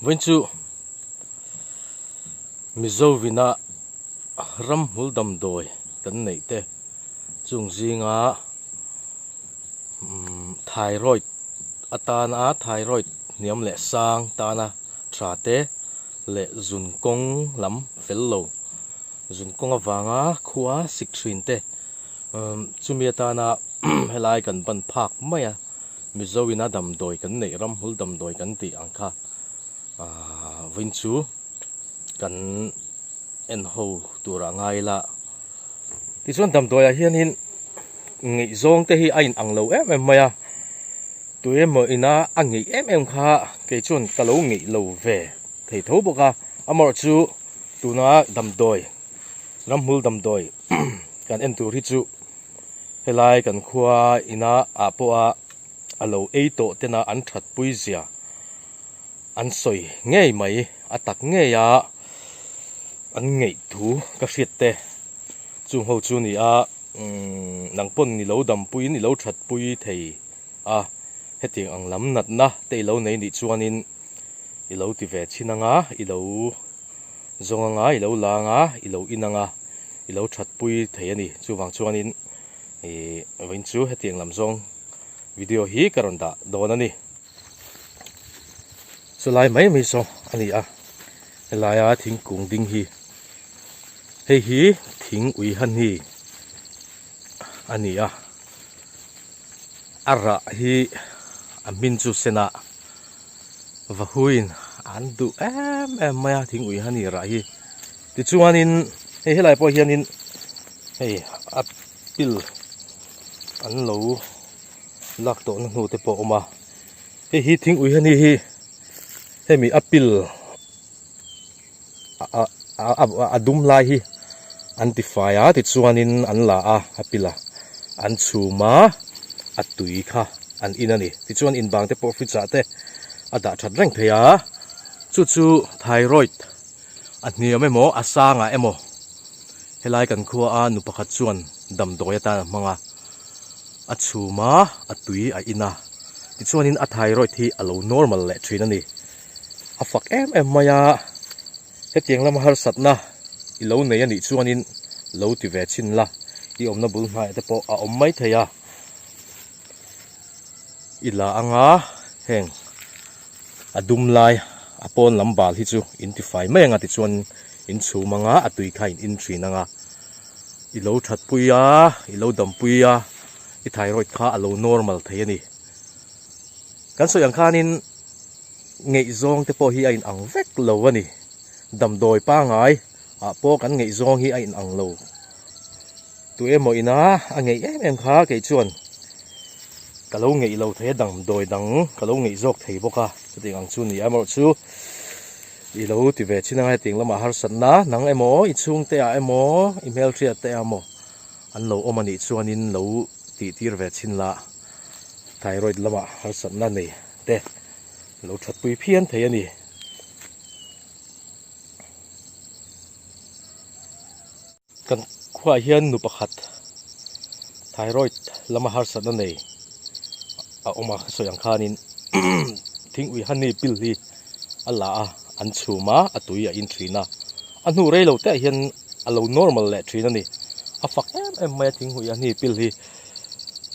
Vawiin chu Mizovina ramhmul damdawi kan neih te chung zinga thyroid atana thyroid hniam leh sang tana tha te leh zun kawng lam fel lo zun kawng avanga khua sik thin te chumi atana helai kan ban phak mai a. Mizo ina damdawi kan neih ramhmul damdawi kan tih ang kha aaa vawiin chu kan en ho turah ngai ila. Tichuan damdawi ah hianin ngaihzawng te hi a in ang lo em em mai a, tuemaw ina a ngeih em em kha kei chuan ka lo ngeih lo ve thei tho bawk a, amaherawh chu tuna damdawi ramhmul damdawi kan en tur hi chu. Helai kan khua ina ah pawha a lo ei tawh tena an that pui zia an sawi ngei mai a tak ngei a an ngeih thu ka hriat te chung ho chu ni a umm nang pawn i lo dam puiin i lo that pui thei a hetiang ang lam natna te i lo nei nih chuanin i lo ti ve chhin anga i lo zawng anga i lo la anga i lo in anga. I lo that pui thei a ni. Chuvang chuanin ih vawiin chu hetiang lam zawng video hi ka rawn dah dawn a ni. Chulai mai mai saw a ni a, helaia thingkung ding hi hei hi thing ui han hi a ni a, a rah hi a hmin chu senah Vahuin an duh em em mai a thing ui han i rah hi tichuanin hei helai pawh hianin hei a pil an lo lak tawhna hnu te pawh a awm a hei hi thing ui han i hi hemi a pil a dum lai hi an ti fai a tichuanin an la a a pil a an chhum a a tui kha an in a ni tichuan in bang te pawh fridge ah te a dah that reng thei a chu chu thyroid a hniam emaw a sang ah emaw helai kan khua a nu pakhat chuan damdawi atan a hmang a a chhum a a tui a in a tichuanin a thyroid hi a lo normal leh thin a ni. A fak em em mai a, hetiang lama harsatna i lo nei a nih chuanin lo ti ve chhin la, i awmna bul hnaiah te pawh a awm mai thei a, i la anga heng a dum lai a pawn lam bal hi chu in ti fai mai anga tichuan in chhum anga a tui kha in in thin anga i lo that pui a i lo dam pui a i thyroid kha a lo normal thei a ni. Kan sawi ang khanin Ngaihzawng te pawh hi a inang vek lo a ni. Damdawi pangai ah pawh kan ngaihzawng hi a inang lo. Tu emaw ina a ngeih em em kha kei chuan ka lo ngeih lo thei a, damdawi dang ka lo ngeih zawk thei bawk a. Chutiang ang chu ni a, amaherawh chu i lo ti ve chin anga hetiang lamah harsatna nang emaw i chhungte ah emaw i hmelhriat te ah emaw an lo awm a nih chuanin lo tih tir ve chin la thyroid lamah harsatna nei te lo that pui phian thei a ni. Kan khuaah hian nu pakhat thyroid lama harsatna nei a awm a, ka sawi ang khanin thing ui honey pill hi a la a, an chhum a, a tui a in thin a, a hnu rei lo te ah hian a lo normal leh thin a ni. A fak em em mai a thing ui honey pill hi.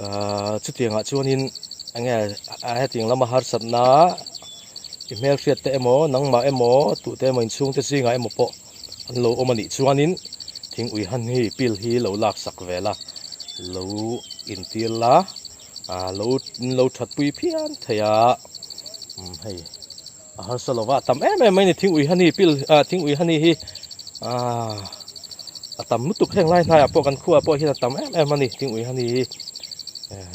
Ahh chutiangah chuanin eng nge hetiang lama harsatna i hmelhriat te emaw nangmah emaw tute emaw inchhungte zingah emaw pawh an lo awm a nih chuanin thing ui han hi pil hi lo lak sak vel a lo intir la ah lo in lo that pui phian thei a umm hei a harsa lova a tam em em mai a ni thing ui han hi pil ah thing ui han hi hi ah a tam lutuk heng lai hnaiah pawh kan khuaah pawh hian a tam em em a ni thing ui han hi hi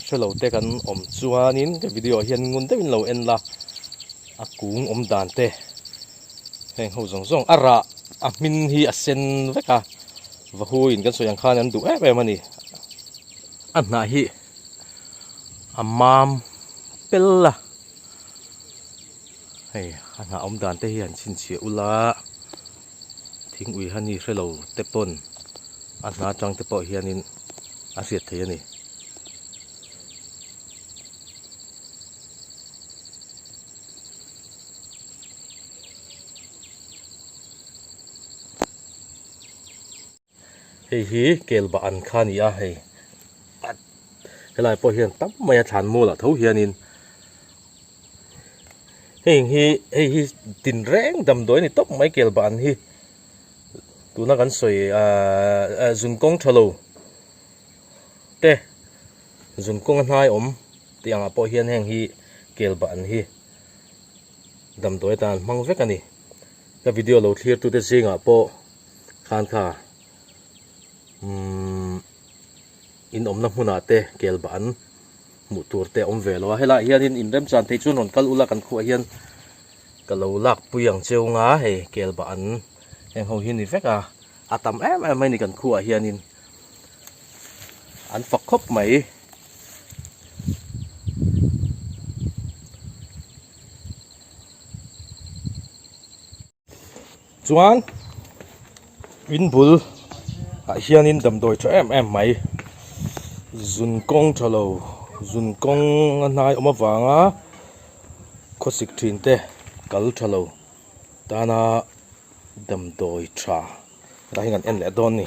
hrelo te kan awm chuanin ka video ah hian ngun deuhin lo en la a kung awm dan te heng ho zawng zawng a rah a hmin hi a sen vek a vahuin kan sawi ang khan an duh em em a ni a hnah hi a mam pel a. Hei a hnah awm dan te hi han chhinchhiah ula thing ui han hi hrelo te pawn a hna atang te pawh hianin a hriat theih a ni. Hei hi kelbah an kha a ni a hei helai pawh hian tam mai a thlan mual ah tho hianin heng hi hei hi tinreng damdawi a ni tawp mai kelbah an hi tuna kan sawi ahh zun kawng tha lo te zun kawng a hnai awm tih ang ah pawh hian heng hi kelbah an hi damdawi atan an hmang vek a ni ka video lo thlir tute zingah pawh khan kha umm in awmna hmunah te kelbah an hmuh tur te a awm ve lo a helaiah hianin in remchan thei chuan rawn kal ula kan khuah hian ka lo lakpui ang cheu nga hei kelbah an heng ho hi ni vek a a tam em em mai a ni kan khuah hianin an fak khawp mai. Chuan in bul ah hianin damdawi tha em em mai zun kawng tha lo zun kawng a hnai awm avanga khawsik thin te kal tha lo tana damdawi tha helai hi kan en leh dawn a ni.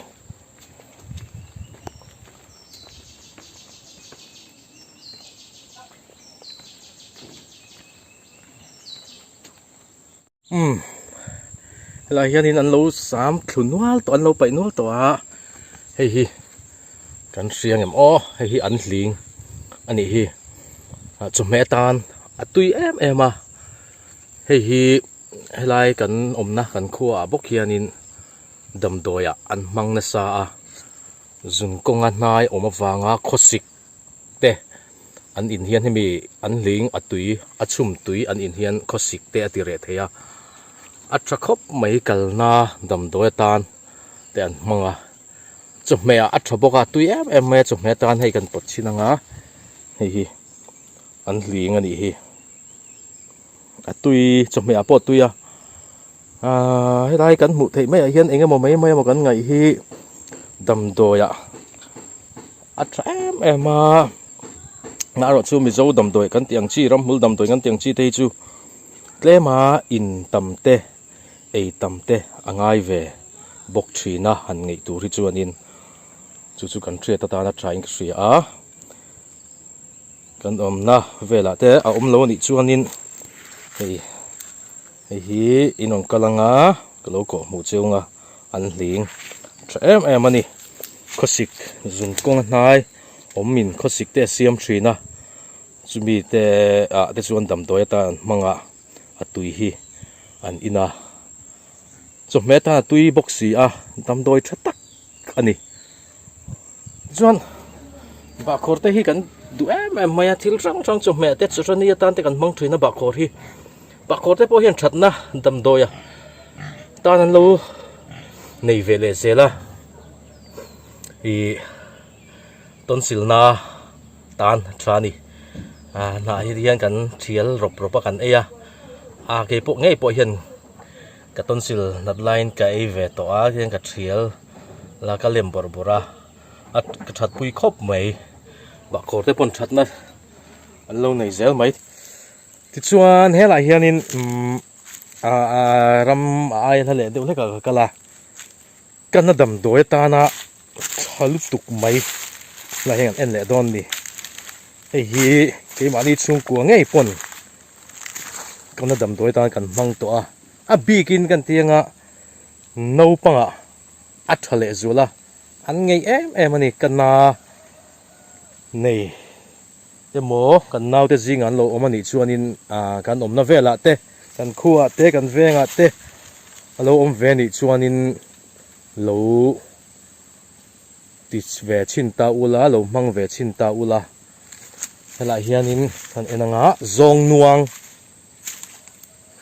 Umm helaiah hianin an lo sam thlu nual tawh an lo paih nual tawh a hei hi kan hria ngem aw hei hi an hling a nih hi ah chawhmeh atan a tui em em a hei hi helai kan awmna kan khua ah bawk hianin damdawi ah an hmang nasa a zun kawnga hnai awm avanga khawsik te an in hian hemi an hling a tui a chhum tui an in hian khawsik te a ti reh thei a a tha khawp mai kalna damdawi atan te an hmang a chawhmeh ah a tha bawk a tui em em mai a chawhmeh atan hei kan pawt chhin ang a hei hi an hling a nih hi a tui chawhmeh ah pawh a tui a Ahh helai kan hmuh theih maiah hian eng emaw mai mai emaw kan ngaih hi damdawi ah a tha em em a erawh chu mizo damdawi kan tih ang chi ramhmul damdawi kan tih ang chi te hi chu tlema in tam te ei tam te a ngai ve bawk thin a han ngeih tur hi chuanin chu chu kan hriat atana tha in ka hria a. Kan awmna velah te a awm lo anih chuanin hei hei hi in rawn kal anga ka lo kawh hmuh cheu anga an hling tha em em a ni khawsik zun kawng a hnai awmin khawsik te a siam thin a chumi te ah te chuan damdawi atan an hmang a a tui hi an in a chawhmeh atan a tui bawk si a damdawi tha tak a ni. Chuan bahkhawr te hi kan duh em em mai a thil hrang hrang chawhmeh te chawhni atan te kan hmang thin a bahkhawr hi bahkhawr te pawh hian thatna damdawi a tan an lo nei ve leh zel a ih tonsil na tan tha a ni ah hnah hi hian kan thial rawp rawp a kan ei a ah keipawh ngei pawh hian ka tonsil nat laiin ka ei ve tawh a hian ka thial la ka lem bawrh bawrh a a ka that pui khawp mai bahkhawr te pawn thatna an lo nei zel mai tichuan helaiah hianin umm ah ram a aia hla leh deuh hlek ah ka kal a kana damdawi atana tha lutuk mai helaiah hian kan en leh dawn a ni hei hi keimahni chhungkua ngei pawn kana damdawi atan kan hmang tawh a a bikin kan ti anga naupangah a tha leh zual a an ngei em em a ni ka na nei emaw kan naute zingah an lo awm a nih chuanin ah kan awmna velah te kan khuaah te kan vengah te a lo awm ve a nih chuanin lo ti ve chhin ta ula lo hmang ve chhin ta ula helaiah hianin kan en anga zawng nuang.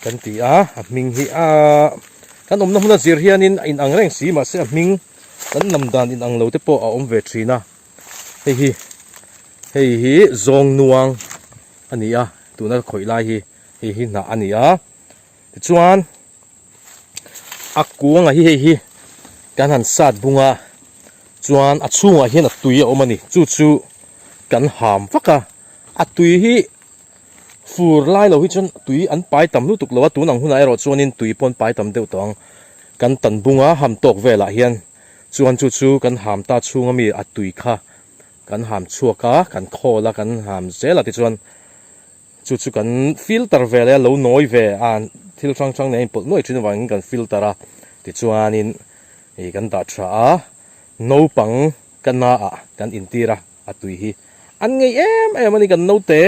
Kan ti a, a hming hi a kan awmna hmuna zir hianin a inang reng si mahse a hming kan lam dan inang lo te pawh a awm ve thin a, hei hi hei hi zawng nuang a ni a tuna ka khawih lai hi hei hi hnah a ni a tichuan a kuanga hi hei hi kan han sat bung a chuan a chhungah hian a tui a awm a ni chu chu kan ham vak a a tui hi. Fur lai lo hi chuan tui an pai tam lutuk lo a, tun ang hunah erawh chuanin tui pawh an pai tam deuh tawh ang. Kan tan bunga ham tawk velah hian Chuan chu chu kan ham ta chhunga mi a tui kha kan ham chhuak a, kan khawl a, kan ham zel a tichuan chu chu kan filter ve leh a lo nawi ve a, thil hrang hrang nen a inpawlh nuai thin avangin kan filter a tichuanin ih kan dah tha a, naupang ka na ah kan intir a, a tui hi an ngei em em a ni kan naute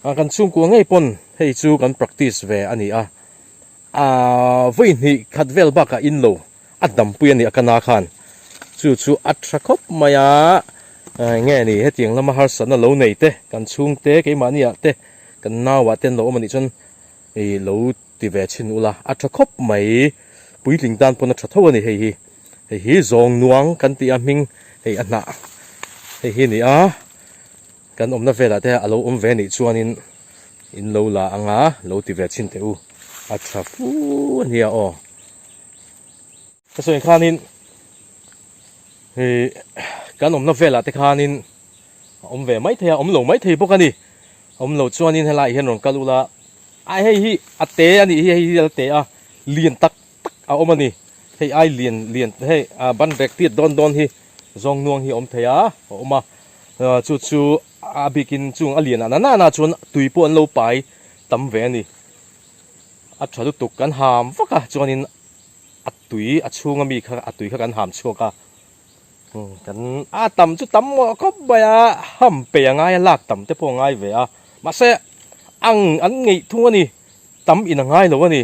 ah kan chhungkua ngei pawn hei chu kan practice ve a ni a, ah vawi hnih khat vel bakah in lo. A dampui a nih a ka na khan chu chu a tha khawp mai a, enge ni hetiang lama harsatna lo nei te kan chhungte keimahni ah te kan nau ah te an lo awm a nih chuan ih lo ti ve chhin ula a tha khawp mai puitling tan pawn a tha tho a ni hei hi hei hi zawng nuang kan tih a hming hei a hnah hei hi a ni a kan awmna velah te a lo awm ve a nih chuanin in lo la anga lo ti ve chhin teh u a tha fu a nia aw. Ka sawi khanin ih kan awmna velah te khanin a awm ve mai thei a, awm lo mai thei bawk a ni. Awm lo chuanin helaiah hian rawn kal ula, a hei hi a te a nih hi, hei hi a la te a, lian tak tak a awm a ni. Hei ai lian lian hei a ban rek tiat dawn dawn hi zawng nuang hi a awm thei a, a awm a. Chu chu a bikin chung a lian ah na na chuan tui pawh an lo pai tam ve a ni. A tha lutuk kan ham vak a chuanin a tui a chhunga mi kha a tui kha kan ham chhuak a kan a tam chu tam mawh khawp mai a ham pe a ngai a lak tam te pawh a ngai ve a mahse ang an ngeih thung a ni tam in a ngai lo a ni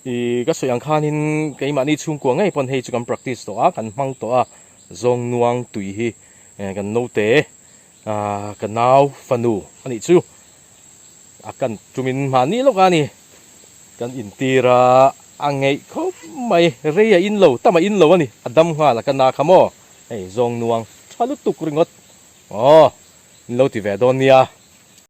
ih ka sawi ang khanin keimahni chhungkua ngei pawn hei chu kan practice tawh a kan hmang tawh a zawng nuang tui hi kan naute ah ka nau fanu a nih chu. A kan tumin mahni lawk a ni. Kan intir a, a ngeih khawp mai. Rei a in lo, tam a in lo a ni. A dam nghal a ka na kha maw? Hei zawng nuang tha lutuk ringawt. Aw, in lo ti ve dawn nia.